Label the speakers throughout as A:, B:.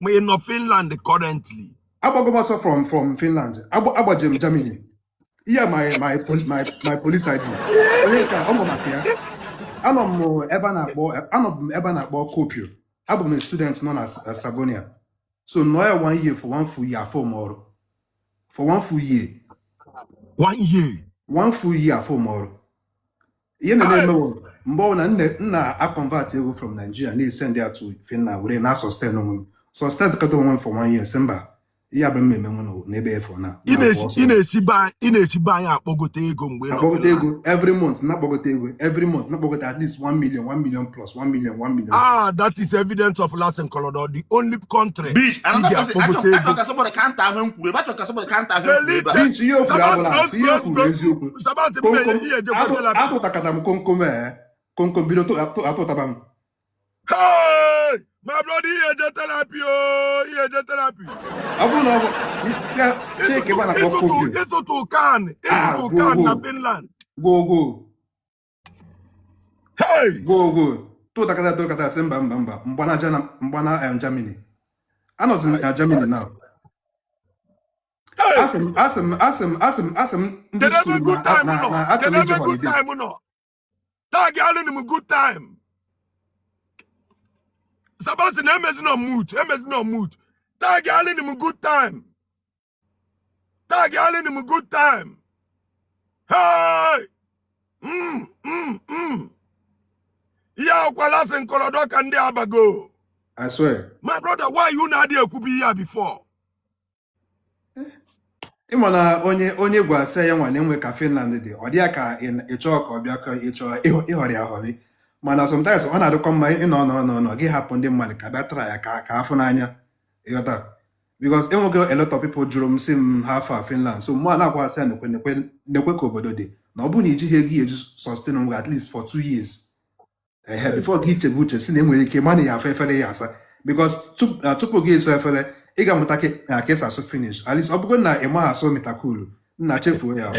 A: Ma ị nọ Finland currently?
B: Agbago m ọsọ from Finland. Agbaje m Germany. Ihe my police ID. Onye nke a, ọ mụ maka ya. Anọ m ebe a na-akpọ, anọ m ebe a na-akpọ Kuopio. Abụ m a student nọ na Savonia. So nọ ya one year, for one full year, afọ m ọrụ. For one full year.
A: One year?
B: One full year, afọ m ọrụ. Ihe na-eme bụ mgbe ọ na nna a-convert ego from Nigeria na-esend ya to Finland, were na sustain onwe m, sustain kata onwe m for one year, sị mba, ihe abụ m emenwe n'ebe efọ na
A: Ị
B: na-apụ
A: na-echi
B: ọsọ.
A: Ị na-echi be anyị akpọgote ego mgbe ị nọ
B: Akpọgote
A: Finland?
B: ego every month, na-akpọgote ego every month, na-akpọgote at least 1 million, 1 million plus, 1 million, 1 million
A: Ah,
B: plus.
A: that is evidence of Latin Colorado, the only country
C: Beach,
A: ị
C: another person.
A: ga-akpọgote
C: Achọ
A: ego.
C: achọ ka somebody counter ahụ m kwuru ebe, achọ ka somebody counter ahụ m kwuru ebe a.
B: Beach, ihe o kwuru abụla asị, ihe o kwuru eziokwu.
A: Sabat.
B: Komkom.
A: Ihe ejekwa therapy.
B: Atụtakata m komkom, ee, komkom bido atụtaba m.
A: Hey, my brother, ihe eje therapy o, ihe eje therapy.
B: Ọ bụrụ na ọ bụ si cheke ebe a na-akpọ
A: Ịtụtụ
B: Kuopio.
A: Ịtụtụ kan
B: Ah,
A: ịtụtụ kan na
B: gwogwo.
A: Finland.
B: Gwogwo.
A: Hey.
B: Gwogwo, tụtakata tụtakata, sị mba, mba, mba, mgbana jana mgbana Germany. Anọzi m na Germany now.
A: Hey.
B: Asị m, asị m, asị m, asị m, asị m ndị
A: Kedu ebe
B: school
A: good
B: na
A: time
B: na
A: nọ?
B: na achọrọ
A: Kedu
B: m ije
A: ebe good
B: holiday.
A: time nọ? Tag alụnụ m good time. Sebastian, emezina mute, emezina mute. Tag alụnụ m good time. Tag alụnụ m good time. Hey! Ihe akwala sị nkọrọdọ ka ndị abago.
B: I swear.
A: My brother, why you na-adị ekwubu ihe a before?
B: Ịma na onye gwa sị ya nwa na-enwe ka Finland dị, ọ dị ya ka ị chọọ ka ọ bịa, ka ị chọrọ ịhọrị ahọrị, mana sometimes ọ na-adịkwa mma ịnọ nọ nọ nọ gị hapụ ndị mmadụ ka bịa tara ya ka afụ n'anya, ịghọta? Because enwego a lot of people jụrụ m, sị m ha afọ a Finland, so mụ a na-agwa sị ya nekwe, nekwe, nekwe ka obodo dị, na ọ bụrụ na ijighị ego ya eji sustain onwe gị at least for 2 years, ehe, before gị chebe uche si na enwere ike mana ya afọ efere ya asa, because tupu gị eso efere, ị ga-amụta ka esi asụ Finnish at least. Ọ bụrụ na ị maghị asụ mitakulu, nna, chefuo ya.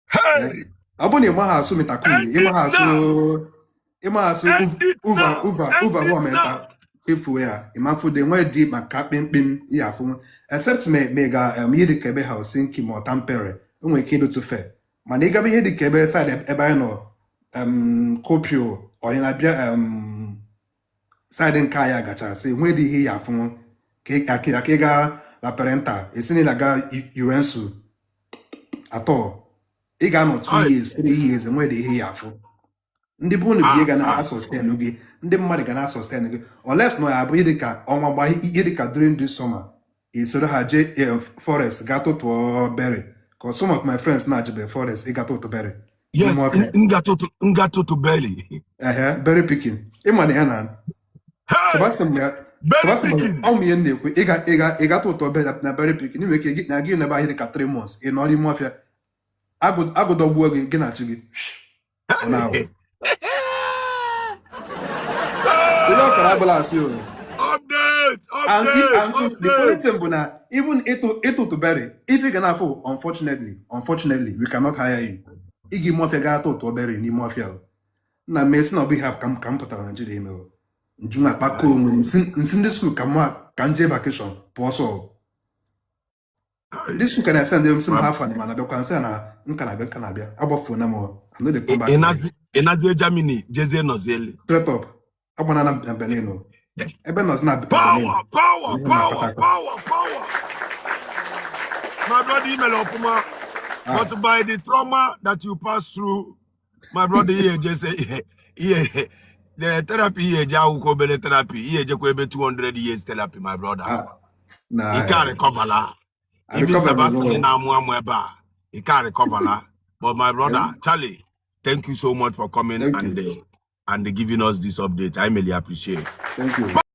A: Hey!
B: Ọ bụrụ na ị maghị asụ mitakulu,
A: End
B: ị
A: it
B: maghị asụ
A: now!
B: ị maghị asụ
A: End it
B: uva
A: now!
B: uva
A: End
B: uva
A: it
B: huomenta,
A: now!
B: chefuo ya. Ịmafude nwee dị maka kpimkpim ya afụ, except ma ị ga ihe dịka ebe Helsinki ma ọ Tampere, o nwere ike ịdịtụ fe, mana ị gaba ihe dịka ebe side ebe anyị nọ, Kuopio, ọ na-abịa side nke anyị agachasị, nwee dị ihe ya afụ ka ị gaa Lappeenranta, esi na ị na-aga Joensuu atọ, ị ga-anọ 2
A: Ai.
B: years, 3 years, enwee dị ihe ya afụ. Ndị bụ unu bụ ihe ga
A: Ah,
B: na-asustain gị, ndị mmadụ ga na-asustain gị, unless nọ ya abụ ihe dịka ọnwa gba, ihe dịka during this summer, esoro ha jee forest gaa tụtụọ berry, ka some of my friends na-ajebe forest ịga tụtụ berry
A: Yes,
B: n'ime ọfịa.
A: Nga tụtụ berry.
B: Ehe, berry picking, ịma na ya na
A: Hey!
B: Sebastian ma ya.
A: Berry
B: Sebastian ma
A: picking!
B: ọ mụ ihe m na-ekwu, ịga tụtụ berry na berry picking, ị nwere ike na gị nebe ahịa dịka 3 months, ị nọ n'ime ọfịa, agụdọgbuo gị, gị na chi gị ọ na-awụ. Ihe ọ kọrọ abụla asị o.
A: Update!
B: Aunty,
A: Update!
B: aunty, the funny
A: Update!
B: thing bụ na even ịtụtụ berry, if ị ga na-afụ, unfortunately, we cannot hire you. Ị ga ime ọfịa gaa tụtụọ berry n'ime ọfịa o. Nna m esi na ọ bụ ihe ka m pụtara Naijiria ime o. Nju na akpakọ onwe m nsi ndị school ka m ka m jee vacation pụọ ọsọ o. Ndị school ka na-ese ndị m sị m ha afọ ma na-abịakwa, nsị na nka na-abịa, nka na-abịa, agbafuo na m o. I no dey come back again.
A: Ịnazie Germany, jezie nọziele.
B: Straight up, agbana na Berlin o. Ebe nọzi na Berlin.
A: Power! Power!
B: Ihe m
A: Power!
B: na-akọta akọ.
A: Power! Power! My brother, email ọfụma.
B: Ah.
A: But by the trauma that you pass through, my brother, ihe eje say ihe the therapy, ihe eje akwụkwọ obere therapy, ihe ejekwa ebe 200 years therapy, my brother.
B: Ah, na
A: Ike a recoverla.
B: I
A: Even
B: recover
A: Sebastian
B: well.
A: na-amụ amụ ebe a, ike a recoverla. But my brother, Charlie, thank you so much for coming
B: Thank
A: and
B: you.
A: and giving us this update. I really appreciate.
B: Thank you.